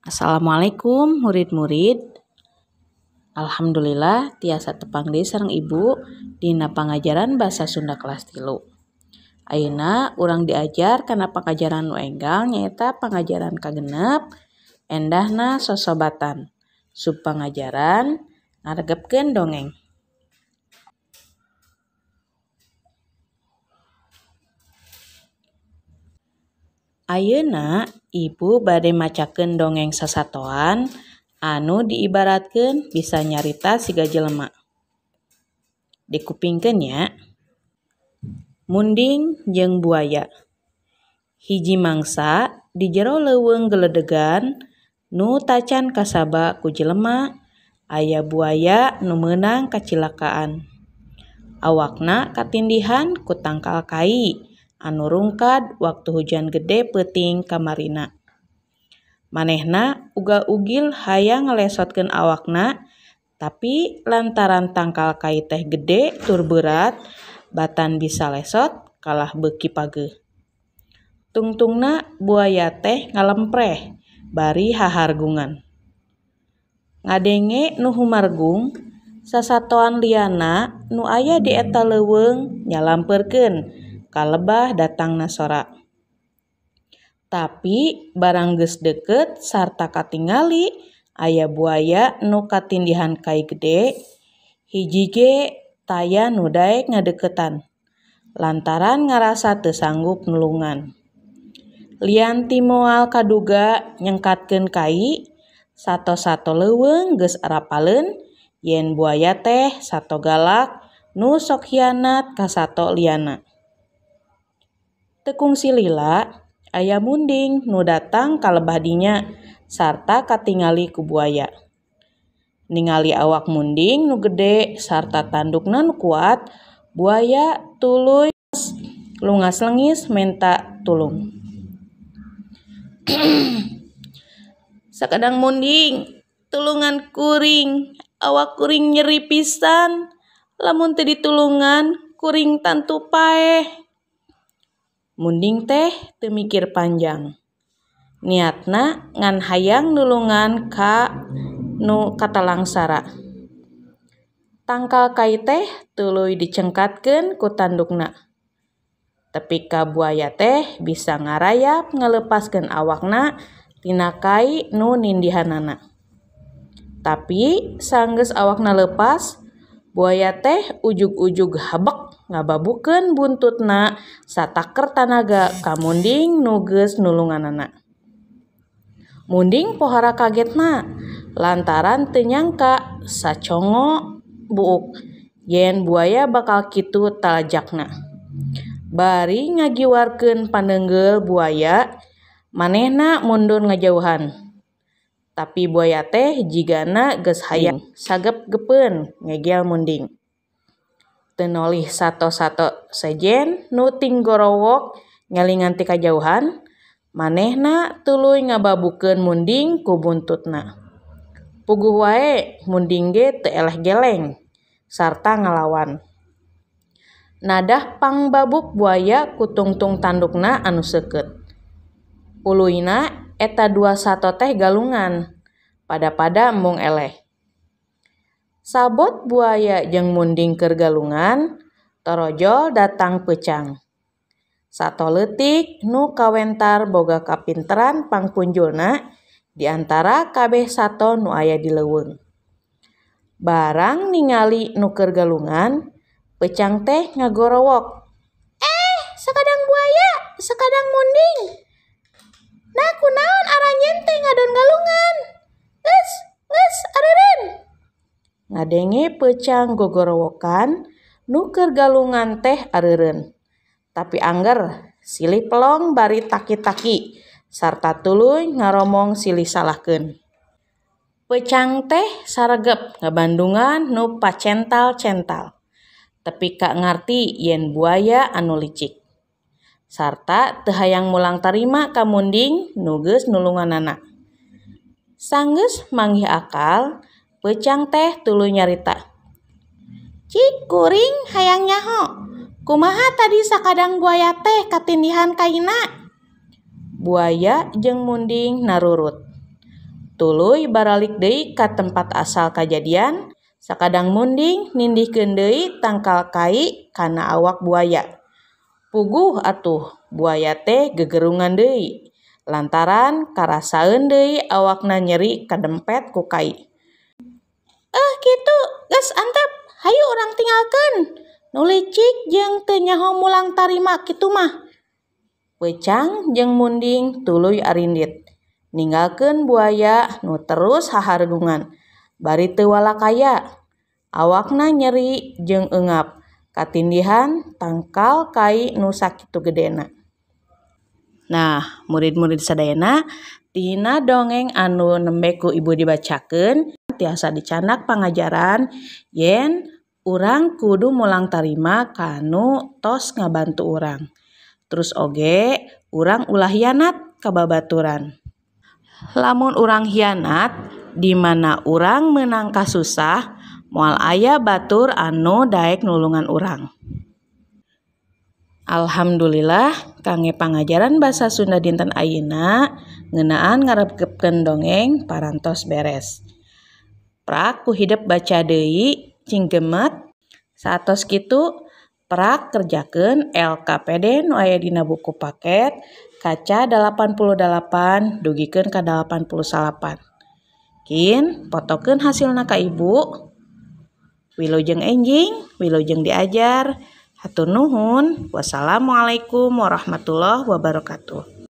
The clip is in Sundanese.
Assalamualaikum murid-murid. Alhamdulillah tiasa tepang deui sareng ibu dina pangajaran basa Sunda kelas 3. Ayeuna urang diajar kana pangajaran nu enggal nyaeta pangajaran kagenep endahna sosobatan. Sub pangajaran ngaregepkeun dongeng. Ayeuna ibu bade macakeun dongeng sasatoan anu diibaratkeun bisa nyarita siga jelema. Dikupingkeun nya. Munding jeung buaya. Hiji mangsa di jero leuweung geledegan nu tacan kasaba ku jelema aya buaya nu meunang kacilakaan. Awakna katindihan ku tangkal kai anu rungkad waktu hujan gede peuting kamarina. Manehna ugal-ugil hayang ngalesotkeun awakna, tapi lantaran tangkal kai teh gede tur berat, batan bisa lesot kalah beuki pageuh. Tungtungna buaya teh ngalempreh bari hahargungan. Ngadenge nu humargung, sasatoan liana nu aya di eta leuweung nyalampeurkeun kalebah datangna sora. Tapi barang geus deukeut sarta katingali aya buaya nu katindihan kai gede, hiji ge taya nu daek ngadeuketan lantaran ngarasa teu sanggup nulungan. Lian ti moal kaduga nyengkatkeun kai, sato-sato leuweung geus arapaleun yen buaya teh sato galak nu sok hianat ka sato liana. Teu kungsi lila, aya munding nu datang ka lebah dinya sarta katingali ku buaya. Ningali awak munding nu gede sarta tandukna nu kuat, buaya tuluy lungas lengis menta tulung. Sakadang munding, tulungan kuring, awak kuring nyeri pisan, lamun teu ditulungan kuring tantu paeh. Munding teh teu mikir panjang. Niatna ngan hayang nulungan ka nu katalangsara. Tangkal kai teh tuluy dicengkatkeun ku tandukna. Tepi ka buaya teh bisa ngarayap ngalepaskeun awakna tina kai nu nindihanana. Tapi sanggeus awakna leupas, buaya teh ujug-ujug habek ngababukeun buntutna sataker tanaga ka munding nu geus nulunganana. Munding pohara kagetna lantaran teu nyangka sacongo buuk yen buaya bakal kitu talajakna. Bari ngagiwarkeun pandeungeul buaya, manehna mundur ngajauhan. Tapi buaya teh jigana geus hayang sagep-gepeun ngegel munding. Teu nolih sato-sato sejen nu tinggorowok ngelingan ti kajauhan, manehna tuluy ngababukeun munding ku buntutna. Puguh wae munding ge teu eleh geleng sarta ngalawan. Nadah pangbabuk buaya ku tungtung tandukna anu seukeut. Uluyna eta dua sato teh galungan, pada-pada embung eleh. Sabot buaya jeung munding keur galungan, torojol datang peucang. Sato leutik nu kawentar boga kapinteran pangpunjulna di antara kabeh sato nu aya di leuweung. Barang ningali nu keur galungan, peucang teh ngagorowok. Sakadang buaya, sakadang munding. Nah kunaon aranjeun teh ngadon galungan? Geus, geus areureun. Ngadenge peucang gogorowokan, nu keur galungan teh areureun. Tapi angger silih pelong bari taki-taki sarta tuluy ngaromong silih salahkeun. Peucang teh saregep ngabandungan nu pacental-cental. Tepi ka ngarti yen buaya anu licik. Sarta teu hayang mulang tarima ka munding nu geus nulunganana. Sanggeus manggih akal, peucang teh tuluy nyarita. Cik kuring hayang nyaho, kumaha tadi sakadang buaya teh katindihan kaina? Buaya jeung munding narurut. Tuluy baralik deui ka tempat asal kajadian, sakadang munding nindihkeun deui tangkal kai kana awak buaya. Puguh atuh buaya teh gegerungan deui lantaran karasaeun deui awakna nyeri kadempet ku kai. Kitu geus antep, hayu urang tinggalkeun. Nu licik jeung teu nyaho mulang tarima kitu mah. Peucang jeung munding tuluy arindit ninggalkeun buaya nu terus hahargungan bari teu walakaya. Awakna nyeri jeung eungap katindihan tangkal kai nu sakitu gedena. Nah, murid-murid sadayana, tina dongeng anu nembe ku ibu dibacakeun tiasa dicandak pangajaran yen urang kudu mulang tarima kanu tos ngabantu urang. Terus oge urang ulah hianat ka babaturan. Lamun urang hianat di mana urang meunang kasusah, moal aya batur anu daek nulungan urang. Alhamdulillah kangge pangajaran basa Sunda dinten ayeuna ngeunaan ngaregepkeun dongeng parantos beres. Prak ku hidep baca deui cing gemet. Saatos kitu prak kerjakeun LKPD nu aya dina buku paket kaca 88 dugikeun ka 89. Kin potokeun hasilna ka ibu. Wilujeng enjing, wilujeng diajar. Hatur nuhun. Wassalamualaikum warahmatullahi wabarakatuh.